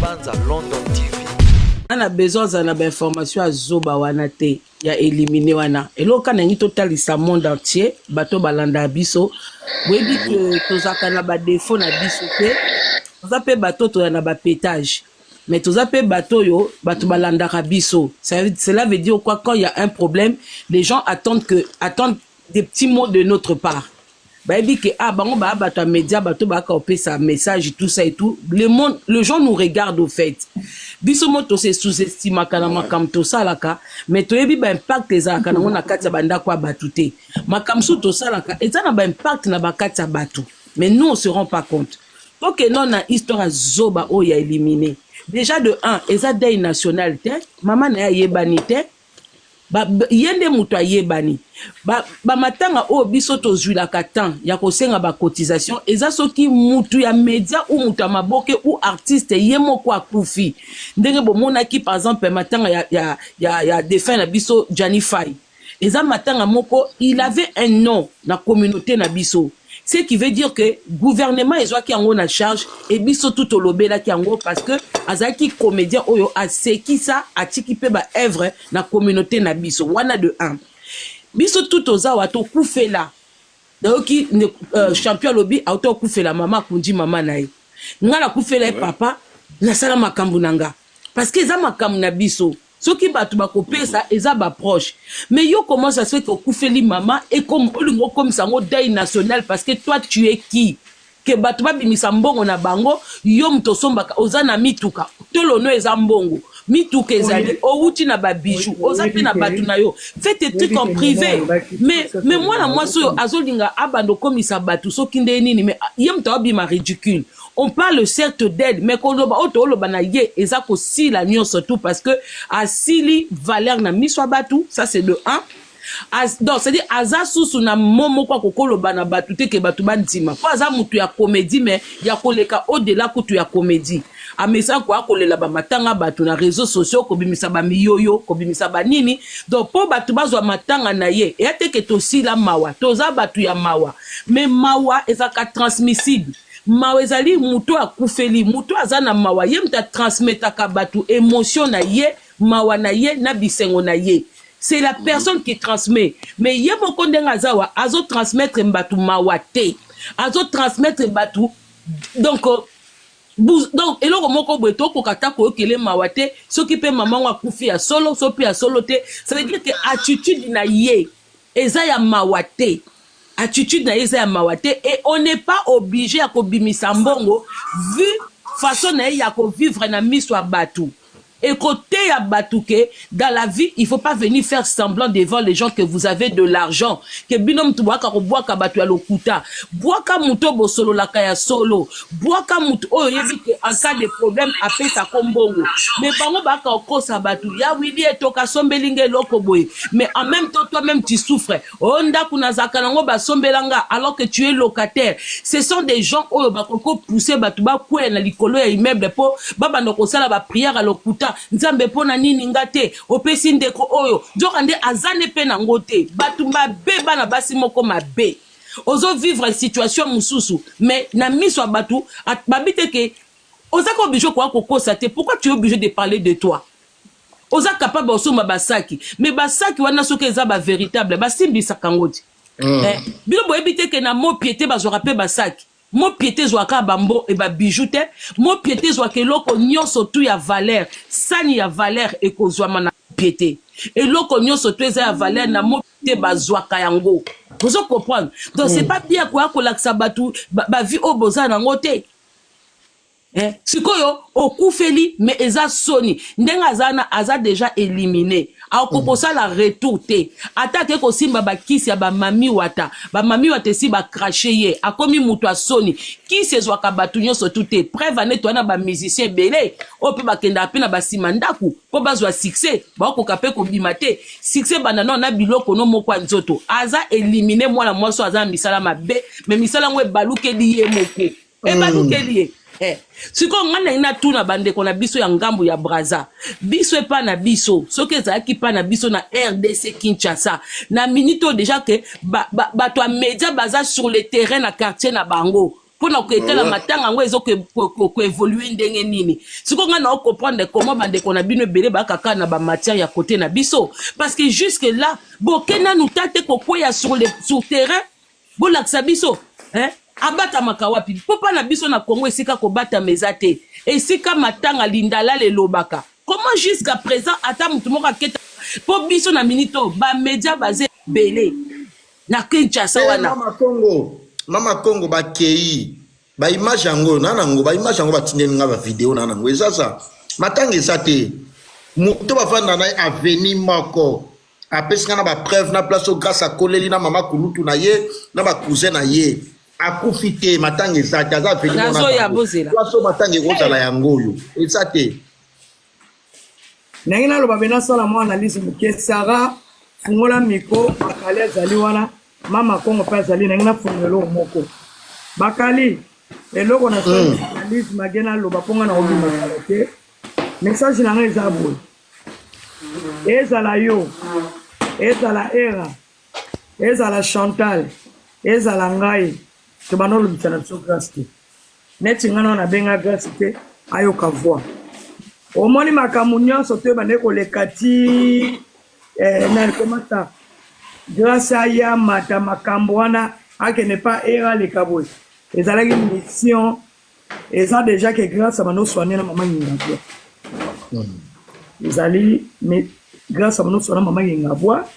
Banza London TV. Na besoin azala na bainformation ya zoba wana te, ya élimine wana. Eloko kaka nangi totalisa monde entier, bato balandaka biso, boyebi ke tozalaka na badefo na biso te. Toza mpe bato toya na bapétage, mais toza mpe bato oyo bato balandaka biso. Cela veut dire quoi? Quand il y a un problème, les gens attendent des petits mots de notre part. Bayebi ke ah, bango baya bato ya média, bato bayaka kopesa message, tout ça et tout. Le monde, les gens nous regardent. Au fait, biso mo tose sous-estimaka na makambo tosalaka, mais toyebi baimpact ezalaka nango na kati ya bandako ya bato te. Makambo so tosalaka eza na baimpact na bakati ya bato, mais nous, on se rend pas compte. Tokende na histoire ya zoba oyo ya éliminé. Déjà de 1, eza deuil national te. Mama na ye ayebani te. Ye nde moto ayebani. Bamatanga oyo biso tozwilaka temps ya kosenga bacotisation eza soki mutu ya média ou mutu ya maboke ou artiste ye moko akufi, ndenge bomonaki par exemple matanga ya défunt na biso Jani Fai. Eza matanga moko, il avait un nom na communauté na biso, ce qui veut dire que gouvernement ezwaki yango na charge e biso tu tolobelaki yango parce que azalaki comédien oyo asekisa, atiki mpe baœuvre na communauté na biso wana. De 1, biso tu toza wa tokufela. Nayoki champion alobi auta okufela mama, akundi mama na ye. Nga nakufela ye papa, nasala makambo na nga parce que eza makambo na biso. Soki bato bakopesa, eza baproche. Mais yo, comment ça se fait okufeli mama, olingi okomisa yango deuil national? Parce que toi, tu es qui ke bato babimisa mbongo na bango? Yo moto osombaka, oza na mituka, tolono eza mbongo, mituka ezali, owuti na babiju, oza mpe na bato na yo. Fais tes trucs en privé. Mais mwana mwasi oyo azolinga abanda okomisa bato soki nde nini, mais ye moto aobima ridicule. On parle certes d'elle, mais koloba oyo tooloba na ye eza kosila nyonso tout, parce que asili valeur na miso ya bato. Ça, c'est de 1. Donc c'est-à-dire aza susu na mo moko akokoloba na bato te ke bato bandima, mpo aza motu ya comédie, mais ya koleka au-delà kutu ya comédie. Amesana koya kolela bamatanga bato na réseaux sociaux, kobimisa bamiyoyo, kobimisa banini. Donc mpo bato bazwa matanga na ye, eya te ke tosila mawa. Toza bato ya mawa, mais mawa ezalaka transmissible. Mawa ezali moto akufeli, moto aza na mawa, ye moto atransmetaka bato émotion na ye, mawa na ye na bisengo na ye. C'est la personne qui transmet. Mais ye moko, ndenge aza wa, azotransmettre bato mawa te, azotransmettre bato. Donc eloko moko boye, tokoka ta koyokele mawa te. Soki mpe mama ngo akufi ya solo, so mpe ya solo te, ça veut dire que attitude na ye eza ya mawa te. Attitude na ye eza ya mawa te et on n'est pas obligé ya kobimisa mbongo vu façon na ye ya kovivre na miso ya bato. Ekoteya bato ke dans la vie, il faut pas venir faire semblant devant les gens que vous avez de l'argent, ke bino mutu bwaka kobwaka bato ya lokuta. Bwaka motu oyo bosololaka ya solo, bwaka motu oyo oyebi ke en cas de problème apesako mbongo. Mais bango baka kokosa bato ya wili etoka, asombeli nga eloko boye, mais en même temps, toi même tu souffres. Oyo ndako nazalaka nango, basombela nga, alors que tu es locataire. Ce sont des gens oyo bakoki kopousser bato bakwea na likolo ya immeuble mpo babanda kosala baprière ya lokuta: "Nzambe, mpo na nini nga te? Opesi ndeko oyo." Nzoka nde aza ne mpe nango te. Bato mabe, bana basi moko mabe. Ozovivre situation mosusu, mais na miso ya bato babi te ke ozaka obligé koya kokosa te. Pourquoi tu es obligé de parler de toi? Oza capable osomba basaki, mais basaki wana, soki eza bavéritable, basimbisaka yango te. Eh, bino boyebi te ke na mopie te bazwaka mpe basaki? Mopie te ezwaka bambo e babiju te. Mopie te ezwaka eloko nyonso tu ya valeur. Sani ya valeur ekozwama na pie te. Eloko nyonso to eza ya valeur, na mopie te bazwaka yango. Bozo comprendre? Donc c'est pas bien koya kolakisa bato bavie oyo boza nango te. Eh, sikoyo okufeli, mais eza soni ndenge aza na, aza déjà éliminé, akoki kosala retour te. Ata ake kosimba bakisi ya bamami wata, bamami wata esi bacracher ye, akomi moto asoni. Kisi ezwaka bato nyonso tu te. Preuve ane, toza na bamusicien ebele oyo mpe bakendaka mpe na basima ndako mpo bazwa succès, bakokoka mpe kobima te. Succès banda nano na biloko no moko ya nzoto. Aza éliminé. Mwana mwasi oyo aza na misala mabe, mais misala yango ebalukeli ye moko, ebalukeli ye. Eh. Sikoyo ngai ndenge natuna bandeko na biso ya ngambu ya Braza, biso epa na biso, soki ezalaki mpa na biso na RDC Kinshasa, na minute oyo déjà ke bato ya média baza sur le terrain na quartier na bango. mpo na koetala matanga yango ezo koévoluer ndenge nini. Sikoyo ngai nao comprendre comment bandeko na bino ebele bayaka kaka na bamatière ya kote na biso, parce que jusque là boke nanu ta te kokweya sur terrain, bolakisa biso, hein? Abatamaka wapi? Mpo mpa na biso na Congo, esika kobatama eza te, esika matanga lindalala elobaka. Comment jusqu'à présent ata motu moko aketa? Mpo biso na minute oyo bamédia baza ebele na Kinshasa wana. Mama Congo, Mama Congo, bakei baimage yango na nango, baimage yango batindeli nga, bavideo na nango eza sa matanga eza te. Moto bavanda na ye aveni moko apesi nga na bapreuve na place oyo Grâce akoleli na mama kulutu na ye na bacousin na ye. Akufi te, matanga eza te, aza aveni. Nazoya, bozela. Place oyo matanga ekozala yango oyo eza te. Ndenge naloba be, nasala mwa analyse moke. Sara, fungola micro. Bakali azali wana, Mama Kongo mpe azali. Ndenge nafungola eloko moko, Bakali, eloko nasali analyse mage, naloba mpo nga na kobima kala te. Message na ngai eza boye: ezala yo, ezala Era, ezala Chantal, ezala ngai, tobanda olobisa na biso Grâce te. Neti ngai nao nabenga Grâce te, ayoka voix. Omoni makambo nyonso to ebandeki koleka ti na komata Grâce aya mata makambo wana, akende pa Era, aleka boye, ezalaki mission. Eza déjà ke Grâce abanda oswane na mama Ngingabwa. Ezali mais Grâce abanda oswana mama Ngingabwa,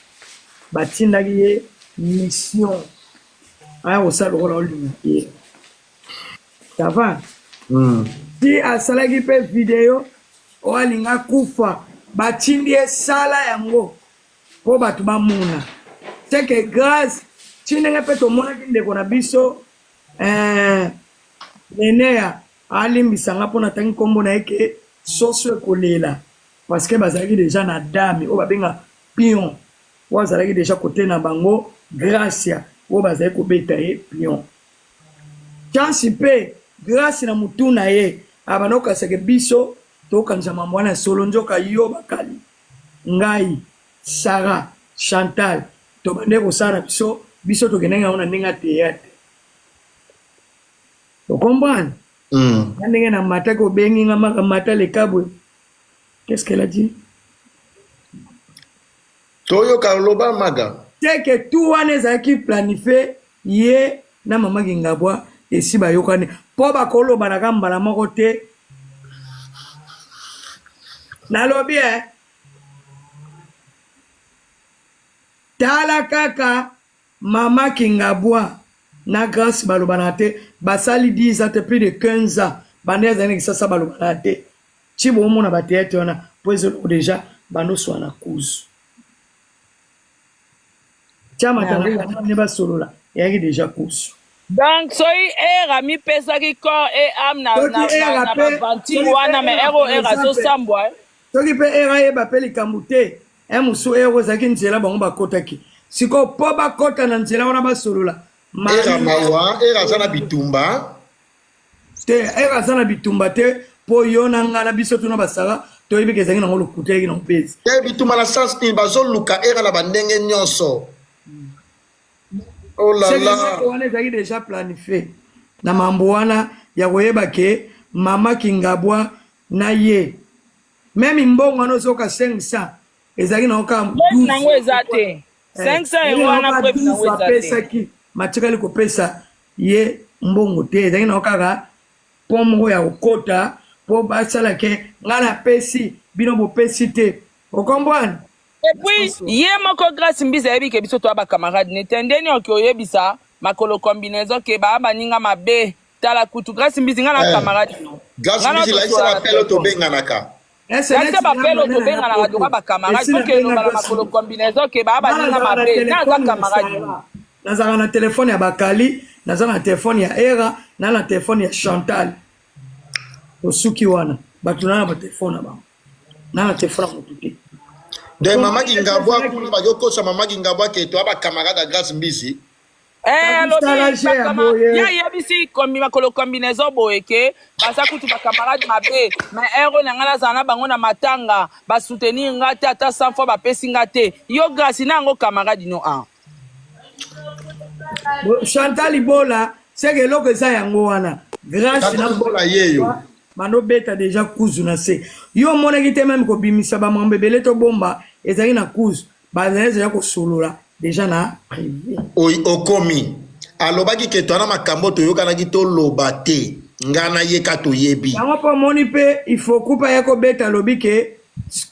batindaki ye mission aya kosala lokola olinga ye. Ça va? Ti asalaki mpe video oyo alinga kufa, batindi ye sala yango mpo bato bamona seke Grâce. Ti ndenge mpe tomonaki ndeko na biso Neneya, alimbisanga mpo natangi nkombo na ye, ke soso ekolela, parce que bazalaki déjà na dame oyo babenga pion, oyo azalaki déjà kote na bango. Gracia oyo bazali kobeta ye pion, chance mpe Grâce na mutu na ye abanda kokasaka biso tokanisa mambo wana ya solo. Nzoka yo Bakali, ngai, Sara, Chantal, tobande kosala na biso, biso tokendaki yango na ndenge ya théâtre, ocomprendre? Na ndenge na mataki, obengi nga maka mata lekabwe, qu'est-ce qu'elle a dit? Toyoka, loba Maga. Teke tu wana ezalaki planifié. Ye na mama Kingabwa esi bayokani, mpo bakolobanaka mbala moko te. Nalobi e tala kaka mama Kingabwa na Grâce balobana te, basali 10 ans te, plus de 15 ans bande azali na Kisasa, balobana te. Ti bomona bathéâtre wana, mpo ezoloko déjà bandoswa na kuzu tia matanga nde basolola, eyaki déjà kuzu. Donc soki Era mipesaki corps et âme na baventure wana, mais ero Era azosambwa. Soki mpe Era ayeba mpe likambo te, e mosu ero ezalaki nzela bango bakɔtaki sikoyo mpo bakɔta na nzela wana basolola. Era mawa, Era aza na bitumba. Te, Era aza na bitumba te, mpo yo na ngai na biso tuna basala toyebi ke ezalaki nango lokuta, eyaki nango mpezi. Te, bitumba na sens nini? Bazoluka Era na bandenge nyonso. Oh là là. Wana ezalaki déjà planifié na mambo wana ya koyeba ke mama Kingabwa na ye même mbongo wana ozoka 500 ezalaki nango kaka. Nango eza te 500 euro wana, preuve nango eza te. Apesaki matikali kopesa ye mbongo te, ezalaki nango kaka mpo moko ya kokota mpo basala ke ngai napesi bino, bopesi te, okomprendre? Et puis ye moko Grâce Mbizi ayebi ke biso toya bacamarade ne te. Ndeni oke oyebisa makolo combinaison ke baa baninga mabe. Tala kutu Grâce Mbizi, nga na camarade no. Grâce Mbizi, lakisa bapelo tobenganaka. Lakisa bapelo tobenganaka, toka bacamarade. Soki eloba na makolo combinaison ke baa baninga mabe, na aza camarade no. Nazalaka na telefone ya Bakali, naza na telefone ya Era, na na telefone ya Chantal. Tosuki wana. Bato na na batelefone na bango, na na telefone ya motu te. De mama Kingabwa kuna bazokosa mama Kingabwa ke toya bacamarade ya Grâce Mbizi. Alobi ye ayebisi makolo combinaison boye ke baza kutu bacamarade mabe, mais ero na ngai nazala na bango na matanga, basoutenir nga te, ata 100 fois bapesi nga te. Yo Grâce na yango camarade no a Chantal Ibola. Seke eloko eza yango wana. Grace na Bola yeyo. Bando beta deja kuzu na se. Yo omonaki te meme kobimisa bamambo ebele tobomba ezalaki na kuzu. Bazali deja kosolola deja na privé. Okomi alobaki ke toana makambo toyokanaki toloba te, nga na ye ka toyebi. Yango mpo omoni mpe ifoku mpe aya kobeta, alobi ke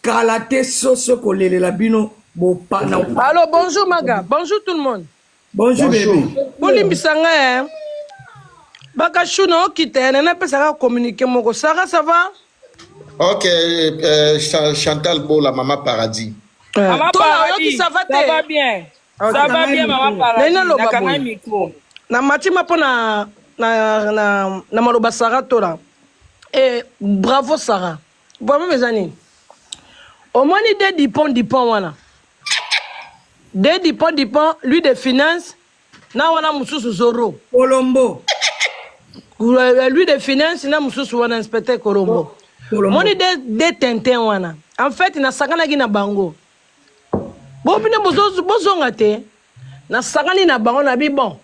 kala te soso kolelela bino bopana. Allô, bonjour Maga, bonjour tout le monde. Bonjour, Bonjour. bébé. Bolimbisa ngai. Bakashu na okita ya nana apesaka communiqué moko. Sarah, ça va? Ok, Chantal Bola, Mama Paradis. Mama Tola Paradis, oyoki, ça va ça va te? bien. Ça va bien, Mama Paradis. Ngai naloba Nakanga boye. micro. Na matima mpo na maloba Sarah Tola. E bravo Sarah. Bravo eza nini? Omoni de Dupont Dupont wana. De Dupont Dupont, lui de finance na wana mosusu Zoro. Kolombo. Lui de finance na mosusu wana inspecteur Kolombo. Kolombo. Moni de tintin wana. En fait nasakanaki na bango. Bo bino bozonga te. Nasakani na bango na bi bon.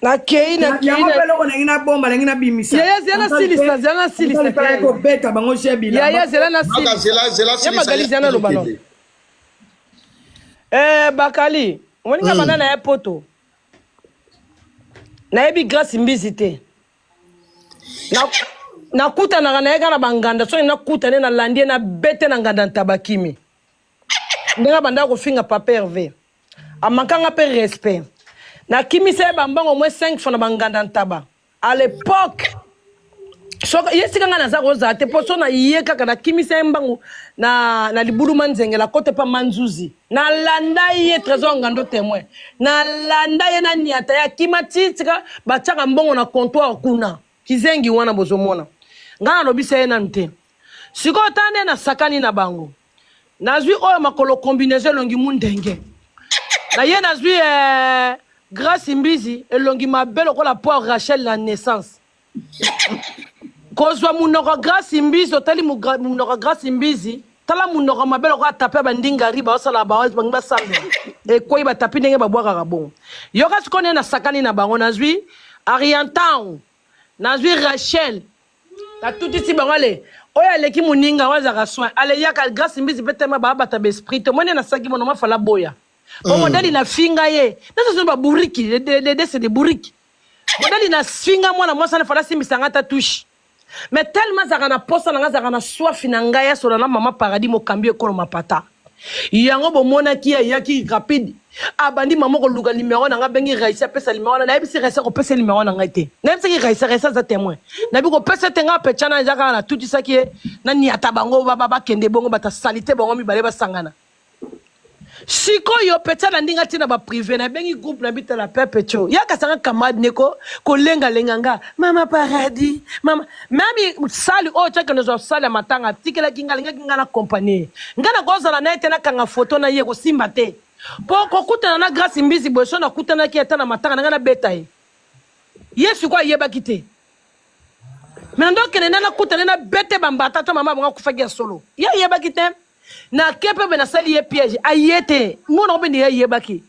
Nakei nakei Yango na mpe eloko nangi nabomba, nangi nabimisa. Yaya, zela silisa, zela silisa. Kobeta bango je bilamba. Yaya, zela na Maga, silisa. zela zela Ya silisa. Magali, zela naloba no. Eh, bakali omoninga banda na ye poto nayebi Grâce Mbizi te. Nakutanaka na ye kaka na banganda. Soki nakutane, nalandi ye, nabete na nganda ntaba kimi ndenge abandaka kofinga papa Herve, amankanga mpe respect. Nakimisa ye bambango moins 5 fois na banganda ntaba à l'époque. Soki ye sika ngai naza kozala te, mpo so na ye kaka nakimisa ye mbangu na libuluma nzengela kote mpa manzuzi. Nalanda ye, Trésor Ngando témoin, nalanda ye na niata ye akima ti tika batiaka mbongo na comptoir kuna. Kizengi wana bozomona, ngai nalobisa ye nanu te. Sikoyo tala nde nasakani na bango. Nazwi oyo makolo combinaison elongi mundenge na ye, nazwi Grâce Mbizi elongi mabe lokola poire Rachel na naissance. Kozwa munoko Grâce Mbizi, otali munoko Grâce Mbizi, tala munoko mabe lokola tapi ya bandingari baosala bangi basambela ekwei batapi ndenge babwakaka bongo. Yoka sikoyo nde nasakani na bango. Nazwi Ariantan, nazwi Rachel, natutisi bango. Ale oyo aleki moninga oyo azalaka soin, ale yaka Grâce Mbizi mpe tema baabata baesprit te. Omoni nasalaki mono mafala boya po modali nafinga ye nasoso baburiki dese de buriki. Modali nafinga mwana mwasi wana, fala asimbisanga ata touche, mais tellement azalaka na posa na ngai, azalaka na soif na ngai, asola na Mama Paradis mokambi ekolo mapata. Yango bomonaki ye ayaki rapide, abandi mama koluka numero na ngai, abengi Raisi, apesa numero wana. Nayebisi Raisi kopesa numero na ngai te. Nayebisaki Raisi, Raisi aza témoin, nayebi kopesa te. Ngai apetya na eza kaka natutisaki ye, naniata bango bakende bongo batasali te, bango mibale basangana. Sikoyo petya na ndenge atie na baprivé, nabengi groupe na bitala pepe tio yakasanga camarade neko kolengalenga nga Mama Paradis mama mami sali oyo tiakende ozwa sali ya matanga atikelaki nga, alingaki nga na compagnie. Nga nakozala na ye te, nakanga foto na ye kosimba te mpo kokutana na Grâce Mbizi boye. So nakutanaki ata na matanga na ngai, nabeta ye. Ye sikoyo ayebaki te, me ndokende nde nakutane na bete bambata to mama bango akufaki ya solo. Ye ayebaki te. Nake mpe be nasali ye piège, aye te mona mpe nde ye ayebaki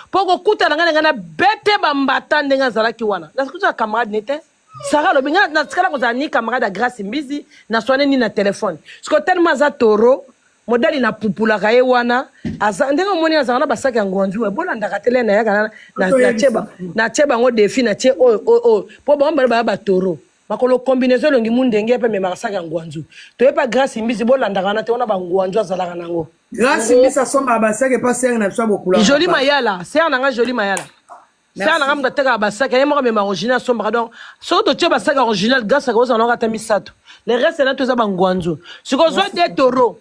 mpo kokutana ngai na ngai na bete bambata ndenge azalaki wana. Nakutana camarade ne te. Sara alobi ngai natikala kozala ni camarade ya Grâce Mbizi, naswane ni na telefone. Siko tellement aza toro modali napupulaka ye wana, aza ndenge omoni azalaka na basaki ya ngwanzu. Bolandaka te le nayaka natie bango défi, natie oyo oyo oyo mpo bango bale baya batoro makolo combinaison elongi mundenge mpe memaka saki ya ngwanzu. Toyepa Grâce Mbisi, bolandaka wana te, wana bangwanzu azalaka nango. Grâce Mbisi asombaka basaki epa sere na biso ya bokula. Joli Mayala, sere na nga Joli Mayala, sere na nga moto atekaka basaki, ye moko amema original asombaka. Donc soki totie basaki original, grâce akozala nango ata misato, le reste na to eza bangwanzu. Sikoyo ozwa de toro.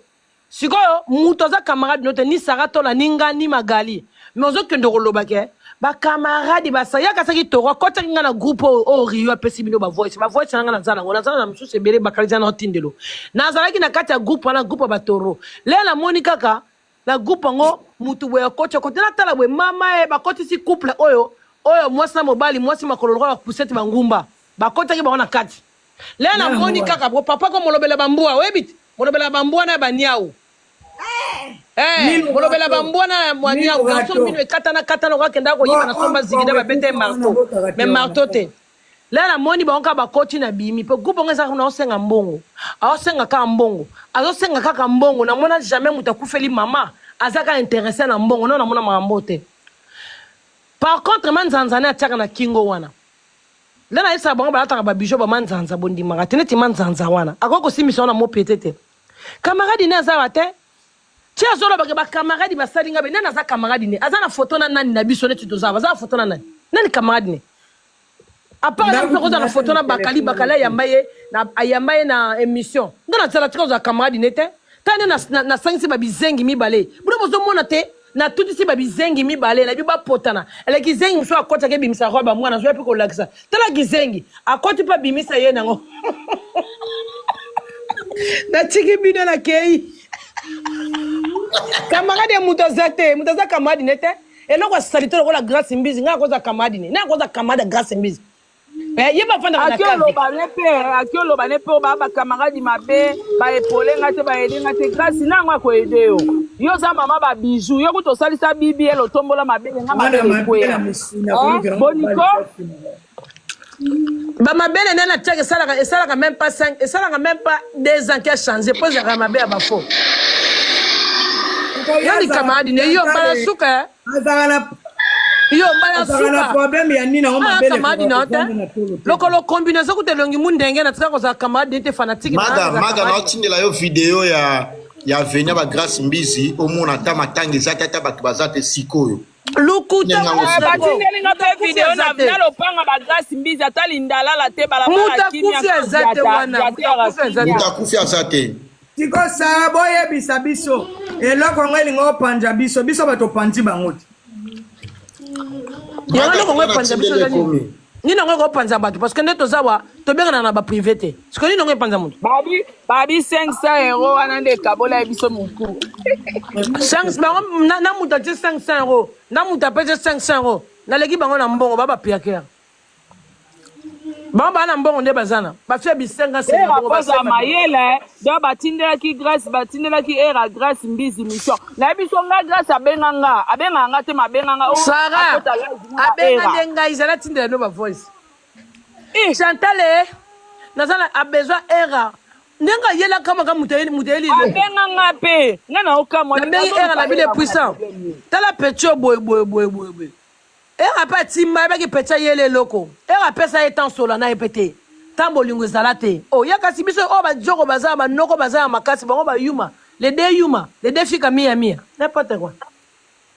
Sikoyo moto aza camarade no te, ni Sara Tola, ni nga, ni Magali, mais ozokende koloba ke bacamarade basa yaka asaki toro akɔtaki nga na groupe oyo. Oyo Rio apesi bino bavoice, bavoice na nga naza nango, naza na mosusu ebele bakalisa na otindelo. Nazalaki na kati ya groupe wana, groupe ya batoro. Le namoni kaka na groupe yango mutu boye akoti, akoti, natala boye, mama e bakotisi couple oyo oyo mwasi na mobali, mwasi makolo lokola bapusete bangumba, bakotaki bango na kati. Le namoni kaka po papa ko molobela bambwa, oyebi te molobela bambwa na baniau. Eh, Mino kolobela rato. bambwa na mwania Mino garçon rato. mino ekatana katana okakenda koyiba na somba zigida babeta ye marteau mais marteau te la namoni bango kaka bakoti na bimi mpo groupe yango ezalaka kuna aosenga mbongo aosenga kaka mbongo azosenga kaka mbongo namona jamais moto akufeli mama aza kaka interesse na mbongo no namona makambo te par contre manzanza ne atiaka na kingo wana nde nayebisaka bango balataka babijo bamanzanza bondimaka te neti manzanza wana akoki kosimbisa wana mopete te camarade ne aza wa te ti azolobaka bacamarade basali nga be nani aza camarade ne aza na foto na nani na biso neti toza aza na foto na nani nani camarade ne apart na biso kozala na foto na bakali bakali ayamba ye na ayamba ye na émission nga nazala tika kozala camarade ne te ta nde nasangisi babizengi mibale bino bozomona te natutisi babizengi mibale nayebi bapotana ele kizengi mosusu akotaki ebimisa robe ya mwana azoya mpe kolakisa tala kizengi akoti mpe abimisa ye nango natiki bino nakei camarade ya moto aza te moto aza camarade ne te eloko ya salite lokola grace mbizi ngai akoza camarade ne ngai akoza camarade ya grace mbizi eh, ye bafandaka na Aki cave oloba ne mpe aki oloba ne mpe ba bacamarade mabe baepole nga te baede nga te grâce na yango akoede yo yo oza mama ba bijou yo kutu osalisa bbl otombola mabele nga Mwana mabele mabe ekweya na misuna Eh, kolukela mobali boniko kasi na ye. bamabele nde natiaka esalaka esalaka même pas 5 esalaka même pas 2 ans ke change mpo ezalaka mabe ya bafo Sikoyo yo azala likamadi ne yo mbala suka eh. azala na yo mbala azala na suka problème ya nini yango Ah, mabele camarade na yo ekoka kovanda na te tolo te. lokolo combinaison kuta elongi mu ndenge natika kozala camarade te fanatique na Maga, nga maga camarade. naotindela yo video ya ya venia ba Grace Mbizi omona ata matanga eza te ata bato baza te sikoyo. Lukuta Ndenge yango wana sikoyo. Batindeli nga Moto mpe akufi video aza na te. na lopanga ba Grace Mbizi ata lindalala te balabala Moto kimia akufi aza te wana. Moto akufi aza te. Moto akufi aza te. Siko Sara boyebisa biso eloko yango elinga opanza biso biso bato opanzi bango te. Yango Maga eloko yango tala epanza biso natindeli eza nini? ekomi. Nini yango ekopanza bato parce que nde toza wa tobengana na ba privé te. Sikoyo nini yango epanza moto? Babi babi 500 euros wana nde ekabola ye biso motu. 5 bango na, na moto atie 500 euros na moto apesi 500 euros naleki bango na mbongo ba bapiakere bango baa na mbongo nde baza na bafia bisenga senga Era bongo poza basenga mayele donc batindelaki Grace batindelaki Era Grace Mbizi mission nayebi so nga Grace abenga nga abengaka nga te mabenga nga oh, Sarah akota live nga na abenga Era nde ngai zala tindela no ba voice Eh, Chantal eh, naza na a besoin era ndenge ayelaka maka moto ayeli moto ayeli eloko abenga nga mpe nga na okamwa nabengi era azoluka na bile Era mpo na puissant problème nini tala petit oyo boye boye boye boye boye Era pe atimba ayebaki petit ayela eloko Era apesa ye temps sola naye pe te temps bolingo ezala te oh ya kasi biso oyo ba djoko baza ba noko baza ya makasi bango ba yuma les deux yuma les deux fika mia mia n'importe quoi.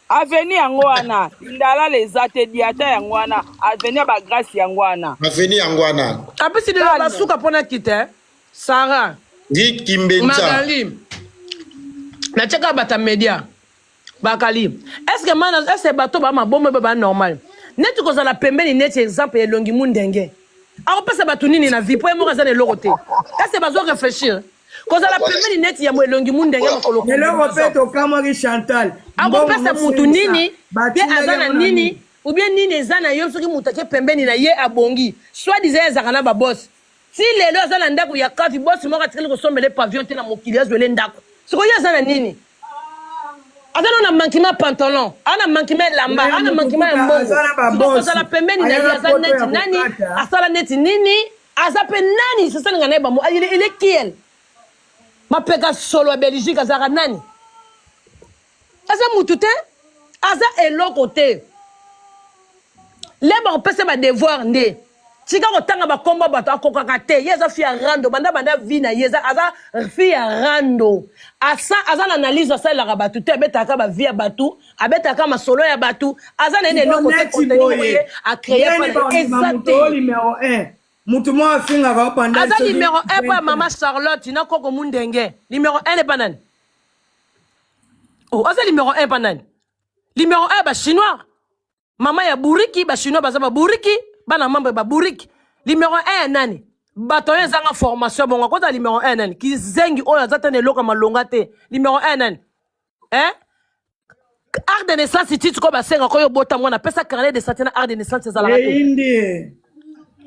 Avenue yango wana indalala eza te diata yango wana avenue ya ba grace yango wana Avenue yango wana. Apesi liloba suka pona kita eh. Sarah Rick Kimbenza. Magali natiaka bata media Bakali, est ce que mana, est ce que bato ba maboma ba ba normal? Neti kozala pembeni neti exemple ya elongi mundenge. Akopesa bato nini na vie po ye moko aza na eloko te. Est ce que bazo réfléchir? Kozala pembeni neti ya elongi mundenge mokolo Eloko mpe tokamwaki Chantal. Akopesa Mbongo mutu mosilisa. nini? Pe Batindaki aza na yango na nini? nini? Ou bien nini eza na yo soki mutu ake pembeni na ye abongi. Soit disant ye azalaka na ba boss. Ti lelo aza na ndako ya kavi boss moko atikali kosombela ye pavillon te na mokili azwele ndako. Sikoyo ye aza na nini? Aza na manquement pantalon, aza na manquement elamba, Yaya aza na manquement ya moto mbongo. aza na Sikoyo babosi kozala pembeni na ye ayaka aza poto neti ya nani, kokata asala neti nini, aza pe nani, sosalinga na ye bamo, il est qui elle? Mapeka solo ya Belgique azalaka nani? Aza mutu te, aza eloko te. Leba kopesa ba devoir nde. Tika kotanga ba kombo bato akokaka te. Ye aza fille ya rando banda banda vie na ye aza fille ya rando. Asa aza na analyse asalelaka bato te abetaka ba vie ya bato, abetaka masolo ya bato, aza na ye na siko eloko te neti contenu moko boye ye a créer ndeni pa na ye bandima eza moto te. oyo numero 1 moto moko afingaka yo pendant Aza soki numero 1 pa 20 mama ans Charlotte na koko Mundenge. Numero 1 epa nani? Oh, aza numero 1 pa nani? Numero 1 ba chinois. Mama ya buriki, ba chinois baza ba buriki, bana membre ba buriki. Numero 1 ya nani? Bato oyo ezanga formation bongo akoza numero 1 nani? Kizengi oyo aza ta na eloko ya malonga te. Numero 1 nani? Hein? Art de naissance titi ko basenga ko yo bota mwana pesa carnet de santé na art de naissance ezalaka te. eyindi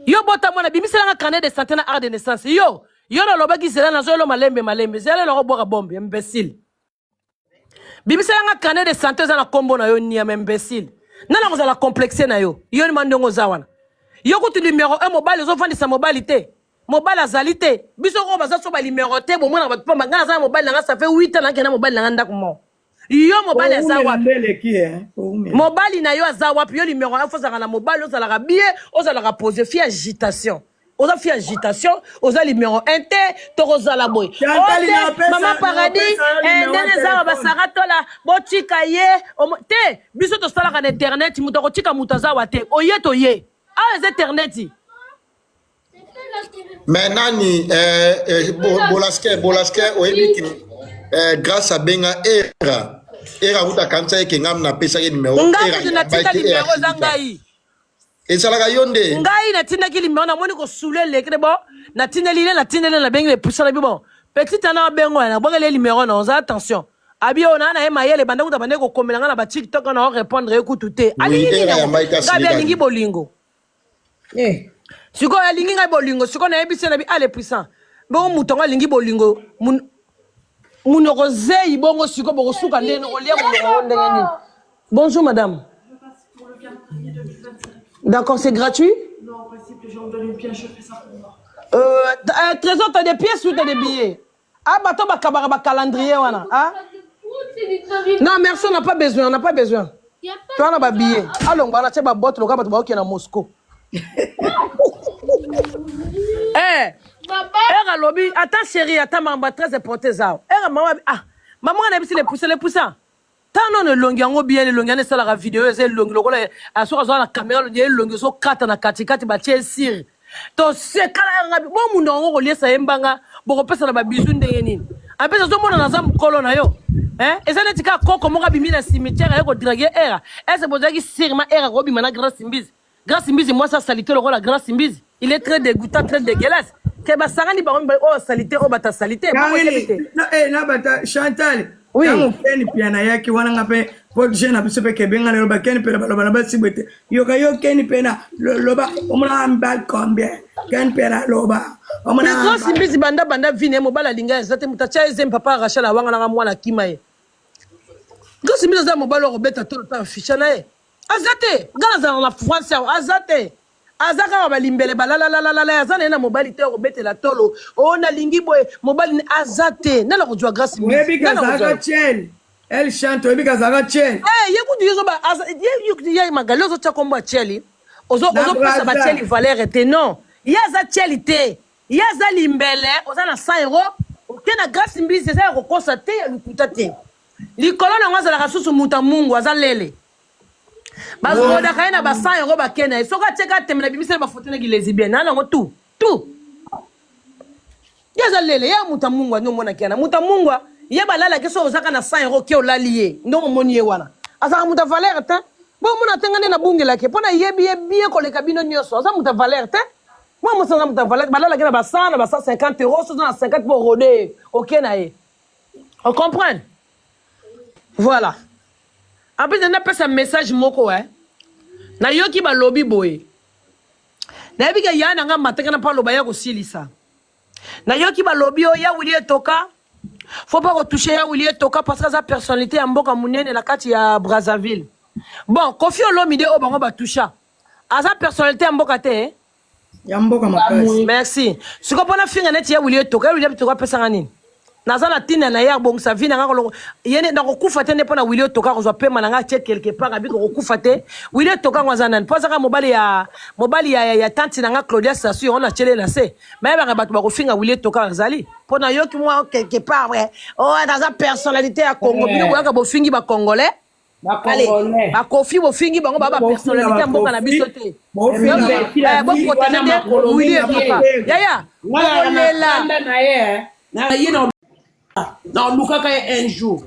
Yo bota mwana bimiselanga carnet de santé na art de naissance. Yo, yo nalobaki zela nazoyelo malembe malembe. Zela eloko bwaka bombe, imbécile. Bimisela nga carnet de santé eza na kombo na yo niama imbecile. Nani akozala complexe na yo? Yo nima ndenge oza wana. Yo kutu numero 1 mobali ozofandisa mobali te. Mobali azali te. Biso oyo baza so ba numero te bomonaka bato pamba. Nga naza na mobali na nga ça fait 8 ans nakenda na mobali na nga ndako moko. Yo mobali aza Owumela wapi? nde eleki eh. Owumela. Mobali na yo aza wapi? Yo numero 1 faut ozalaka na mobali ozalaka bien, ozalaka pose fille agitation. Oza fille agitation, oza numero 1 te, tokozala boye. Chantal, Ote, napesa- mama paradis, napesa yo eh, numero ndenge eza wa telefone. basara tola, botika ye. Te, biso tosalaka na internet, moto akotika moto aza wa te. Oye toye. Awa eza internet. Mais nani Bolaske, Bolaske oyebi ke grâce abenga Era. Era kuta akanisa ye ke ngai napesaki numéro. Ngai Era kutu natinda yambaki Era numero eza asilika. ngai. Ezalaka yo nde. Ngai natindaki limero namoni kosula eleki ne bon natindeli ye natindeli ye nabengi lepusa na bi bon petit ana abengo ya nabwakeli ye limero na oza attention abi oyo naa na ye mayele banda kuta bande kokomela ngai na ba tiktok na orépondre ye kutu te Oui, alingi nini Era yango yambaki ngai abi asilikaki. alingi bolingo Eh. Sikoyo alingi ngai bolingo sikoyo nayebisi ye na bi ale puissant bongo moto yango alingi bolingo munoko zei bongo sikoyo bokosuka ndenge nini kolia monoko yango ndenge nini. Bonjour madame. D'accord, c'est gratuit? Non, en principe, les gens me donnent une pièce, je fais ça pour moi. Trésor, t'as des pièces ou t'as des billets? Ah, bato bakabaka ba calendrier wana. Ah? Non, merci, on n'a pas besoin, on n'a pas besoin. Toi, on a ba billet. Allons, on a ba boîte, le gars, bato baokende na Moscou. Eh, Era alobi, attends chérie, attends maman, très important ça. Era maman, ah, maman na bisi les pousser, les pousser. Tano na elongi yango bien, elongi yango esalaka video eza elongi lokola asoki azwa na kamera elongi elongi ezokata na katikati batie esire tosekala yanga bo mundu yango koliesa ye mbanga bokopesa na babizu ndenge nini apesa ozomona naza mokolo na yo eh? Eza neti kaka koko moko abimi na cimetière aye kodrague Era. Ese bozalaki sirma Era kobima na Grâce Mbizi? Grâce Mbizi mwasi asalite lokola Grâce Mbizi, il est très dégoûtant, très dégueulasse ke basangani bango mibale oyo asalite oyo bato asalite bongo oyebi Karine, te. na, eh, na bata Chantal, Oui. ntango Ken Piana ayaki wana nga mpe po jeune na biso mpe kebenga na loba Ken Piana baloba na basi boye te. Yoka yo Ken Piana loba omona mibali combien? Ken Piana loba omona Mais Grâce Mbizi banda banda vie na ye mobali alinga eza te moto atya ye zemi papa Rachel awanganaka mwana akima ye. Grâce Mbizi aza mobali oyo akobeta tolo ta afisha na ye aza te. Nga nazalaka na France awa aza te, aza kaka balimbele balalalalala aza na ye na mobali te akobetela tolo oyo nalingi boye mobali aza te. Nani akozwa Grâce Mbizi? Oyebi Nani akozwa kazalaka ye? tiel elle chante, oyebi kazalaka tiel. Eh, ye kutu ye zoba ye Magali ozotya kombo ya tieli Na ozopesa Brazza. batieli valeur te. Non, ye aza tieli te, ye aza limbele. Oza na 100 euro oke na Grâce Mbizi eza ya kokosa te ya lokuta te. Likolo nango azalaka susu moto ya mungu aza lele bazodaka ye na ba 100 euro bake na ye soki atieka atembe na bimisela bafoto naki lesbienne na nango tout tout ye aza lele ye ya moto ya mungwa nde omonaki yana moto ya mungwa ye balalaki soki ozaka na 100 euro ke olali ye nde omoni ye wana azalaka moto ya valeur te. Bomona te nga nde nabungelaki mpo nayebi ye bien koleka bino nyonso. Aza moto ya valeur te, mwa mwasi aza moto ya valeur te. Balalaki na ba 100 na ba 150 euro soki oza na 50 mpo orode ye oke na ye ocomprendre. Voilà, en plus napesa message moko eh. Nayoki balobi boye nayebi ke ya na nga mataka na mpo aloba ya kosilisa. Nayoki balobi oyo ya Wili Etoka faut pas kotouche ya Wili Etoka parce que aza personnalité ya mboka monene na kati ya Brazzaville. Bon, Kofi Olomide oyo bango batusha aza personnalité ya mboka te eh? Ya mboka makasi. Merci. Sikoyo mpona finga neti ya Wili Etoka, ya Wili Etoka apesanga nini? Naza na ntina na ye abongisa vie na nga kolongo ye nde nakokufa te nde mpo na Wili Etoka akozwa pema na nga atie quelque part abiki kokufa te. Wili Etoka yango aza nani? Mpo azaka mobali ya mobali ya tante na nga Claudia Sasu yango natiele na se mayebaka bato bakofinga Wili Etoka azali mpo nayoki mwa quelque part we oh aza personnalité ya Congo bino boyaka bofingi bacongolais. Allez, Bacongolais. Bakofi bofingi bango baa bapersonnalité ya mboka na biso te. Wana Boprotege makolo Wili mingi. Etoka yaya Nga na bokolela. kanda na ye na ye na nalukaka ye un jour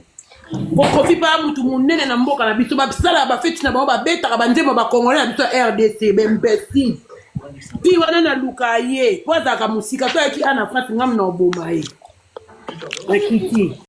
bokofi mpa mutu monene na mboka na biso basala bafeti na bango babetaka banzembo bakongolais na biso ya RDC bembesi ti wana naluka ye po azalaka mosika so ayaki ana France ngam na oboma ye nakiti.